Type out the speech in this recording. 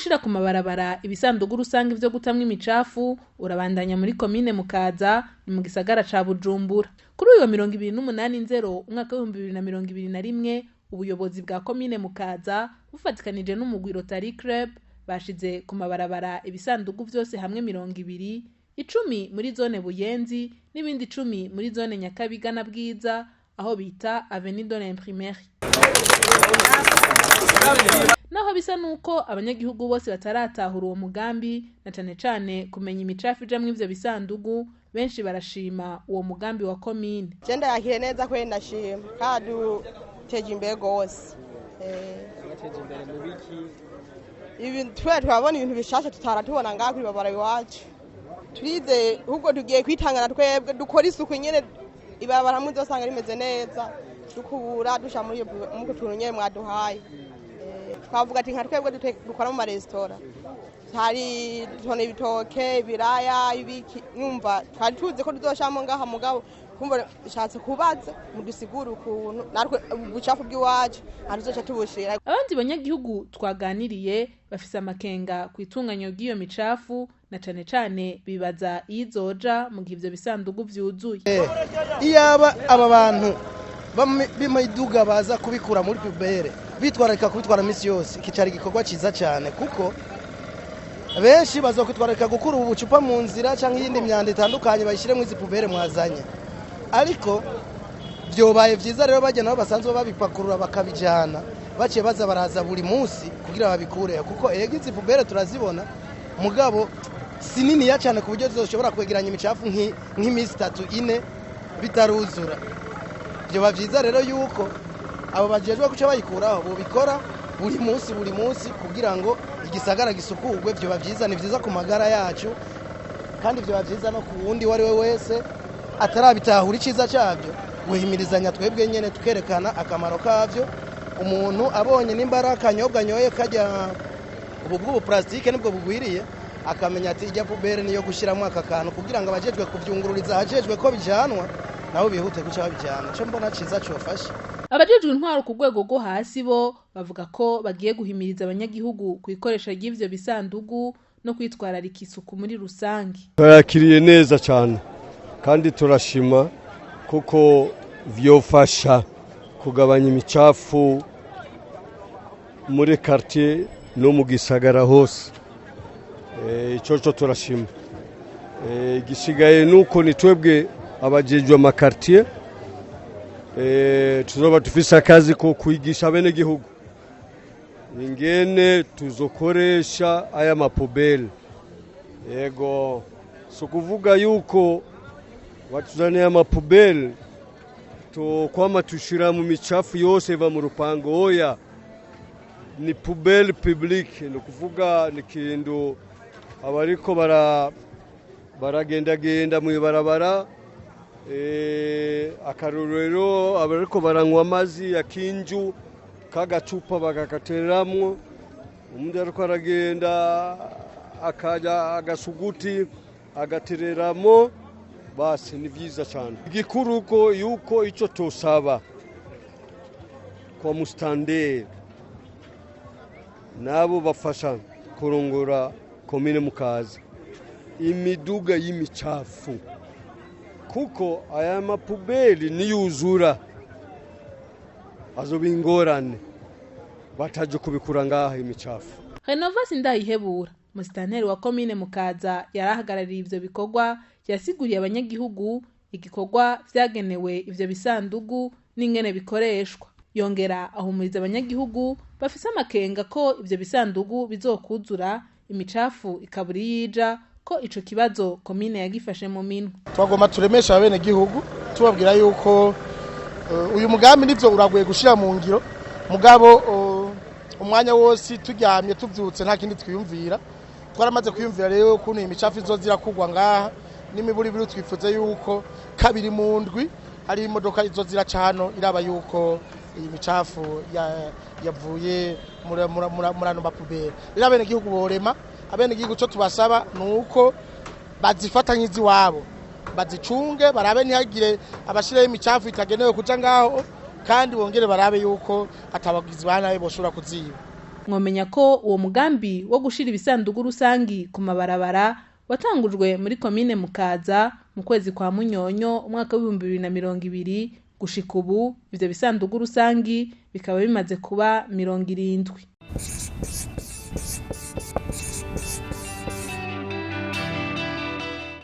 Gushira ku mabarabara ibisandugu rusange vyo gutamwa imicafu urabandanya muri komine Mukaza, ni mu gisagara ca Bujumbura. Kuri uyu wa 28 nzero umwaka w'2021, ubuyobozi bwa komine Mukaza bufatikanije n'umugwi Rotary Club bashize ku mabarabara ibisandugu vyose hamwe 20, 10 muri zone Buyenzi n'ibindi 10 muri zone Nyakabiga na Bwiza, aho bita Avenue de l'Imprimerie. Naho bisa nuko abanyagihugu bose bataratahura uwo mugambi, na cane cane kumenya imicafu ijamwo ivyo bisandugu, benshi barashima uwo mugambi wa komine. Je ndayakiriye neza kweri, ndashima kandi uteje imbere gose. Bateje imbere mu biki? Ibi twe twabona ibintu bishasha tutara tubona ngaha kuri babara iwacu. Turize ahubwo tugiye kwitangana, twebwe dukora isuku nyene, ibarabara hamwe uzosanga rimeze neza, dukubura dusha muri iyo tuntu nyene mwaduhaye. Twavuga ati nka twebwe dukora mu maresitora, hari tubona ibitoke, ibiraya, ibiki, nyumva twari tuzi ko tuzoshamo ngaha, mugabo kumva shatse kubaza mudusigure ukuntu natwe ubucafu bw'iwacu ntituzoca tubushira. Abandi banyagihugu twaganiriye bafise amakenga ku itunganyo ry'iyo micafu, na cane cane bibaza iyo izoja mu gihe ivyo bisandugu vyuzuye. Iyaba aba bantu b'imiduga baza kubikura muri poubelle bitwararika kubitwara minsi yose, iki cari igikorwa ciza cyane, kuko benshi bazokwitwararika gukura ubu bucupa mu nzira canke iyindi myanda itandukanye, bayishire izi poubelle mwazanye. Ariko vyobaye vyiza rero bajya nabo basanzwe babipakurura bakabijana, baciye baza baraza buri munsi kugira babikureho, kuko ego izi poubelle turazibona, mugabo si niniya cyane ku buryo zizoshobora kwegeranya imicafu nk'iminsi 3, 4 bitaruzura. Vyoba vyiza rero yuko abo bajejwe guca bayikuraho bobikora buri munsi buri munsi kugira ngo igisagara gisukurwe. Vyoba vyiza, ni vyiza ku magara yacu, kandi vyoba vyiza no ku wundi uwo ari we wese atarabitahura iciza cyabyo, guhimirizanya twebwe nyene tukerekana akamaro kavyo. Umuntu abonye nimba ari akanyobwa anyoye kajya ubu bw'ubu plastique nibwo bugwiriye, akamenya ati ijya poubelle niyo gushyiramo aka kantu, kugira ngo abajejwe kuvyungururiza ahajejwe ko bijanwa nabo bihute guca babijana. Ico mbona ciza cofasha. Abajejwe intwaro ku rwego rwo hasi bo bavuga ko bagiye guhimiriza abanyagihugu ku ikoresha ry'ivyo bisandugu no kwitwararika isuku muri rusange. Turayakiriye neza cyane kandi turashima, kuko vyofasha kugabanya imicafu muri quartier no mu gisagara hose. Ico cyo turashima. Igisigaye nuko ni twebwe abajejwe ama quartier tuzoba dufise akazi ko kwigisha abenegihugu ingene tuzokoresha aya ma poubelles. Yego, si ukuvuga yuko batuzaniye ama poubelles tokwama tushira mu micafu yose iva mu rupango. Oya, ni poubelle publique, ni ukuvuga ni ikintu abariko baragendagenda mw'ibarabara, akarorero abariko baranywa amazi akinju kagacupa bakagatereramwo, umuntu ariko aragenda akaja agasuguti agatereramo, basi ni vyiza cyane. Igikuru ko yuko ico tosaba kwa mustanderi nabo bafasha kurongora komine Mukaza, imiduga y'imicafu, kuko aya ma poubelles niyuzura azoba ingorane bataje kubikura ngaha imicafu. Renovasi Ndayihebura, musitanteri wa komine Mukaza, yarahagarariye ivyo bikorwa, yasiguriye abanyagihugu igikorwa vyagenewe ivyo bisandugu n'ingene bikoreshwa, yongera ahumuriza abanyagihugu bafise amakenga ko ivyo bisandugu bizokuzura imicafu ikabura iyija, ko ico kibazo komine yagifashe mu minwe. Twagomba turemesha abenegihugu, tubabwira yuko uyu mugambi nivyo uragoye gushira mu ngiro, mugabo umwanya wose turyamye tuvyutse nta kindi twiyumvira. Twaramaze kwiyumvira rero ukuntu iyi micafu izoza irakugwa ngaha n'imiburiburi. Twifuze yuko kabiri mu ndwi hari imodoka izoza iraca hano iraba yuko iyi micafu yavuye muri ano ma poubelles. Rero abenegihugu borema, abenegihugu ico tubasaba ni uko bazifata nk'iziwabo, bazicunge, barabe ntihagire abashireho imicafu itagenewe kuja ngaho, kandi bongere barabe yuko atabagizi ba nabi boshobora kuziba. Mwomenya ko uwo mugambi wo gushira ibisandugu rusangi ku mabarabara watangujwe muri komine Mukaza mu kwezi kwa Munyonyo umwaka w'2020. Gushika ubu ivyo bisandugu rusangi bikaba bimaze kuba 70.